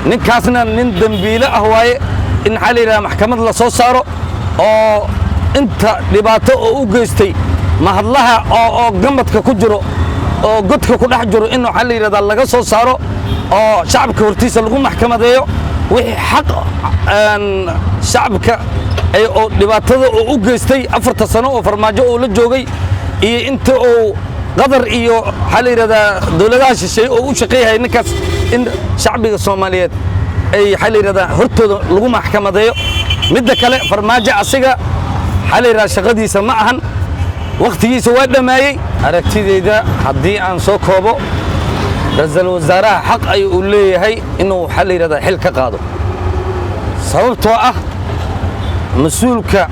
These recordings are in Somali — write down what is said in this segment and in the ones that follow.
Ninkaasna nin dembiile ah waaye, in maxaa la yidhahdaa maxkamad la soo saaro oo inta dhibaato oo u geystay mahadlaha oo gamadka ku jiro oo godka ku dhex jiro, in waxaa la yidhahdaa laga soo saaro oo shacabka hortiisa lagu maxkamadeeyo. Wixii xaq shacabka oo dhibaatada oo u geystay 4ta sano oo Farmaajo oo la joogay iyo inta uu Qadar iyo waxaa la yidhahdaa dowladaha shisheeye oo u shaqeeyahay, ninkaas in shacbiga Soomaaliyeed ay waxaa la yidhahdaa hortooda lagu maxkamadeeyo. Midda kale, Farmaajo asiga waxaa la yidhahdaa shaqadiisa ma ahan, wakhtigiisa waa dhammaayey. Aragtidayda haddii aan soo koobo, ra-iisul wasaaraha xaq ayuu u leeyahay inuu waxaa la yidhahdaa xil ka qaado, sababtoo ah mas-uulka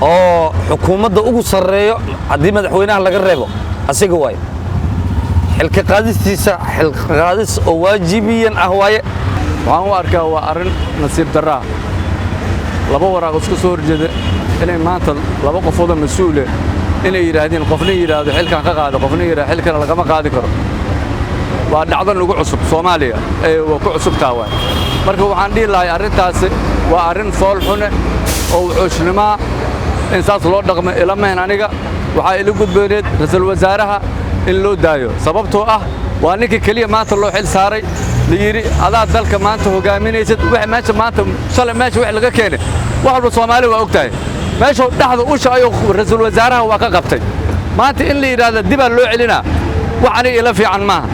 oo xukuumadda ugu sarreeyo haddii madaxweynaha laga reebo asiga waaye. Xilka qaadistiisa xilka qaadis oo waajibiyan ah waaye. Waxaan u arkaa waa arrin nasiib darraa, laba waraaq isku soo horjeeda inay maanta laba qofoodoo mas-uule inay yidhaahdeen, qofna yidhaahdo xilkaan ka qaada, qofna yidhahdo xilkana lagama qaadi karo. Waa dhacdo nagu cusub Soomaaliya ee waa ku cusubtaa waay. Marka waxaan dhihi lahay arrintaasi waa arrin fool xune oo wuxuusnimaa in saas loo dhaqmo ilamayn. Aniga waxaa ila gudbooneed ra-iisul wasaaraha in loo daayo, sababtoo ah waa ninka keliya maanta loo xil saaray, la yidhi adaa dalka maanta hogaaminaysid. Wax meesha maanta shalay meesha wax laga keenay, wax walba Soomaali waa og tahay. Meesha dhexda usha ayuu ra-iisul wasaaraha waa ka qabtay. Maanta in la yidhaahdo dibaa loo celinaa, wax aniga ila fiican maaha.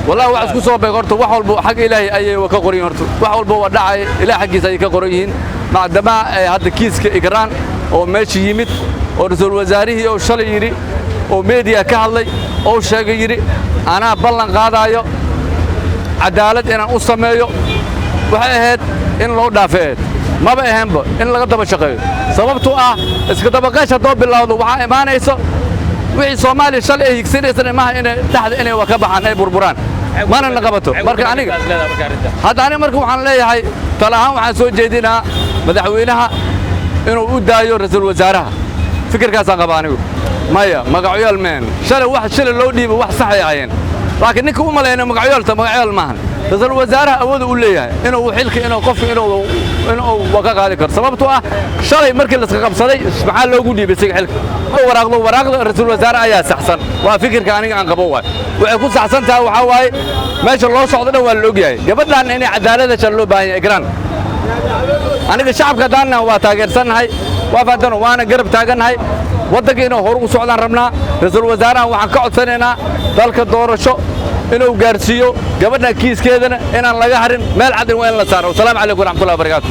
Wallahi wax isku soo beeg horta, wax walba xag Ilaahay ayay ka qoran yihiin. Horta wax walba waa dhacay, Ilaah xaggiisa ayay ka qoran yihiin. Macdamaa hadda kiiska Ikraan oo meesha yimid oo ra-iisul wasaarihii oo shalay yidhi oo meediya ka hadlay oo sheegay, yidhi anaa ballan qaadaayo cadaalad inaan u sameeyo, waxay ahayd in loo dhaafay ahayd, maba ahaynba in laga daba shaqeeyo, sababtoo ah iska dabaqeesh haddoo bilowdo waxaa imaanayso wixii Soomaaliya shalay ay higsanaysana maaha inay dhexda inay wa ka baxaan, ay burburaan, mana na qabato. Marka aniga hadda aniga marka waxaan leeyahay tala ahaan, waxaan soo jeedinaa madaxweynaha inuu u daayo ra-iisul wasaaraha. Fikirkaasaan qaba anigu. Maya, magacyool meen, shalay wax shalay loo dhiibo wax saxay ahayeen, laakiin ninka u malayna magacyaalta magacyool maahan. Ra-iisul wasaaraha awooda u leeyahay inuu xilka inuu qofka inuu ka qaadi karo, sababtoo ah shalay markii la iska qabsaday maxaa loogu dhiibay isaga xilka? Waraaqdo waraaqda ra-iisul wasaare ayaa saxsan, waa fikirka aniga aan qabo waay. Waxay ku saxsan tahay waxaa waaye meesha loo socdo dhan waa la ogyahay. Gabadhan inay cadaalad heshaan loo baahan yahay Ikraan. Aniga shacabka haddaanna waa taageersannahay, waa fahantan, waana garab taagannahay. Waddanka inuu hor ugu socdaan rabnaa. Ra-iisul wasaarahan waxaan ka codsanaynaa dalka doorasho inuu gaarsiiyo, gabadhan kiiskeedana inaan laga harin, meel cadin waa in la saaro. Wasalaamu calaykum waraxmatullahi wabarakaatu.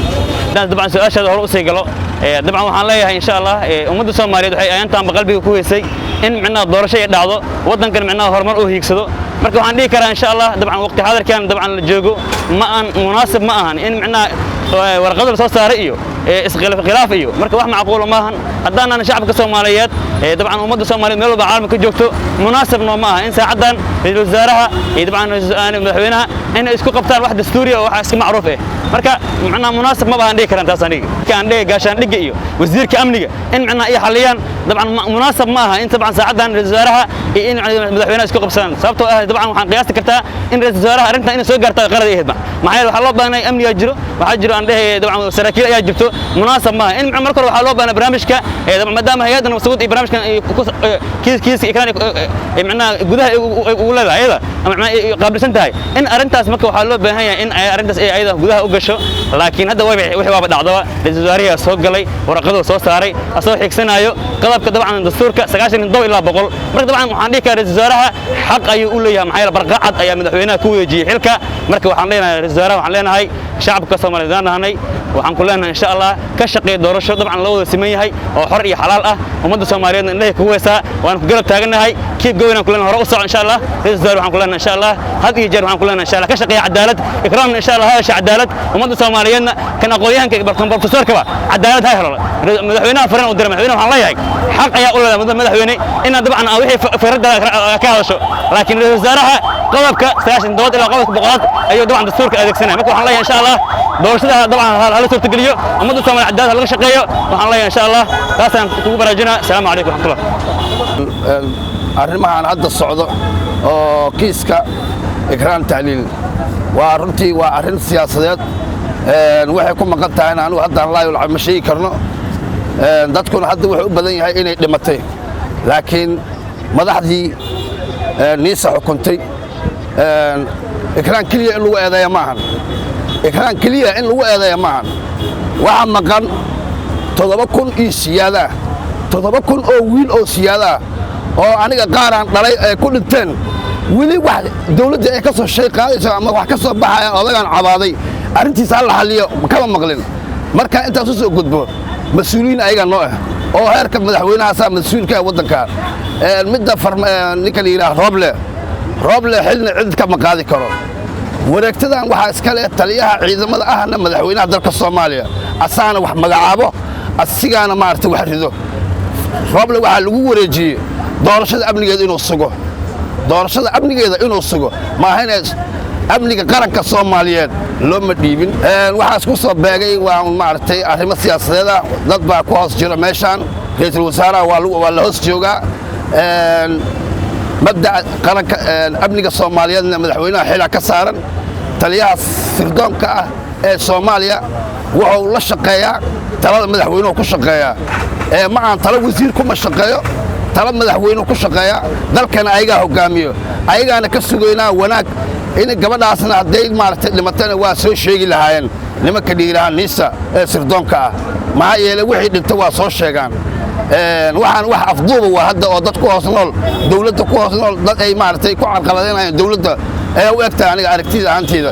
Dabcan su-aashaada hore usii galo. Dabcan waxaan leeyahay, insha Allah, ummadda Soomaaliyeed waxay ayaantaanba qalbiga ku haysay in micnaha doorasho ay dhacdo, waddankan micnaha horumar uu hiigsado. Marka waxaan dhihi karaa, insha Allah, dabcan waqti xadarkan dabcan la joogo ma aan munaasib ma ahan in micnaha warqado la soo saaray iyo iskhilaaf iyo marka wax macquula maahan. Haddaanan shacabka Soomaaliyeed, dabcan ummadda Soomaaliyeed meel walba caalamka ka joogto, munaasib noo ma aha in saacaddan ra-iisul wasaaraha iyo dabcan madaxweynaha inay isku qabtaan wax dastuuriya oo wax iska macruuf ah. Marka macnaha munaasib ma baan dhihi karaan taas aniga. Marka aan dhihi gaashaandhigga iyo wasiirka amniga in macnaha ay xaliyaan, dabcan munaasab ma aha in dabcan saacaddan ra-iisul wasaaraha iyo in madaxweynaha isku qabsadaan, sababtoo ah dabcan waxaan qiyaasi kartaa in ra-iisul wasaaraha arrintan inay soo gaarta qalad ay ahayd. Maxaa yeele waxaa loo baahnay amnigaa jiro, waxaa jiro aan dhehe dabcan saraakiil ayaa jirto. Munaasab maaha in marka hore waxaa loo baahnaa barnaamijka dabcan maadaama hay'adda nabad iyo barnaamijkan kiiska Ikraan macnaha gudaha ugu leedahay ayada ama macnaha ay qaabilsan tahay in arrintaas. Marka waxaa loo baahan yahay in arrintaas ay ayada gudaha u gasho, laakiin hadda wixii waaba dhacdaba. Ra-iisul wasaarihi soo galay, warqaduu soo saaray asagoo xigsanaayo qodobka dabcan dastuurka 97 ilaa 100. Marka dabcan waxaan dhihi karaa ra-iisul wasaaraha xaq ayuu u leeyahay, maxaa yeele barqacad ayaa madaxweynaha ku wareejiyey xilka. Marka waxaan leenahay ra-iisul wasaaraha, waxaan leenahay shacabka Soomaaliyeed aan nahanay, waxaan ku leenahay insha Allah ka shaqeeya doorasho dabcan loo wada siman yahay oo xor iyo xalaal ah. Ummadda Soomaaliyeedna indhahay kugu heesaa, waan ku garab taagannahay. Keep going aan ku leenahay, hore u soco insha Allah. Ra-iisul wasaare waxaan ku leenahay insha Allah had iyo jeer waxaan ku leenahay insha Allah ka shaqeeya cadaalad. Ikraamna insha Allah ha hesha cadaalad, ummadda Soomaaliyeedna kan aqoonyahanka kan professorkaba cadaalad ha helo. Madaxweynaha farin u diray, madaxweynaha waxaan leeyahay xaq ayaa u leedahay madaxweyne inaad dabcan wixii fikradda ka hadasho, laakiin ra-iisul wasaaraha qodobka 97 ilaa qodobka 100aad ayuu dabcan dastuurka adeegsanaya. Marka waxaan leeyahay insha Allah doorashada dabcan hala suurtageliyo, ummadda Soomaaliya cadaalad laga shaqeeyo. Waxaan leeyahay insha Allah taasaan kugu baraarujinaa. Asalaamu calaykum waraxmatullah. Arrimahan hadda socdo Oo kiiska Ikraan Tahliil waa runtii waa arrin siyaasadeed. Waxay ku maqan tahayna anugu haddaan laayo lacag ma sheegi karno. Dadkuna hadda wuxuu u badan yahay inay dhimatay, laakiin madaxdii NISA xukuntay Ikraan keliya in lagu eedeeya maahan. Ikraan keliya in lagu eedeeya maahan. Waxaa maqan 7000 iyo siyaadaa, 7000 oo wiil oo siyaadaa oo aniga qaaraan dhalay ay ku dhinteen. Weli wax dawladda ay ka soo shay qaadayso ama wax ka soo baxayaan odagaan cabaaday arrintiisa ha la xalliyo kama maqlin. Marka intaas u soo gudbo, mas-uuliyiin ayaga noo ah oo heerka madaxweynahaasaa mas-uulka ah waddanka. Midda ninka la yidhaha Rooble, Rooble xilna cid kama qaadi karo. Wareegtadan waxaa iska leh taliyaha ciidamada ahna madaxweynaha dalka Soomaaliya, asaana wax magacaabo, asigaana maaragtay wax rido. Rooble waxaa lagu wareejiyey doorashada amnigeeda inuu sugo, doorashada amnigeeda inuu sugo, maaha inay amniga qaranka Soomaaliyeed looma dhiibin. Waxaa isku soo beegay waa maaragtay arrimo siyaasadeed ah. Dad baa ku hoos jira meeshaan, ra'iisul wasaaraha waa la hoos joogaa. Mabda'a qaranka amniga Soomaaliyeedna madaxweynaha xilaa ka saaran. Taliyaha sirdoonka ah ee Soomaaliya wuxuu la shaqeeyaa talada madaxweynuhu ku shaqeeyaa, ee ma aan talo wasiir kuma shaqeeyo, talo madaxweynuhu ku shaqeeyaa. Dalkana ayagaa hoggaamiyo, ayagaana ka sugaynaa wanaag. In gabadhaasna hadday maaragtay dhimatana waa soo sheegi lahaayeen nimanka dhiiraha NISA ee sirdoonka ah, maxaa yeelay wixii dhinta waa soo sheegaan. Waxaan wax afduuba waa hadda oo dad ku hoos nool dawladda ku hoos nool, dad ay maaragtay ku carqaladaynayaan dawladda ayaa u egtahay aniga aragtida ahaanteyda.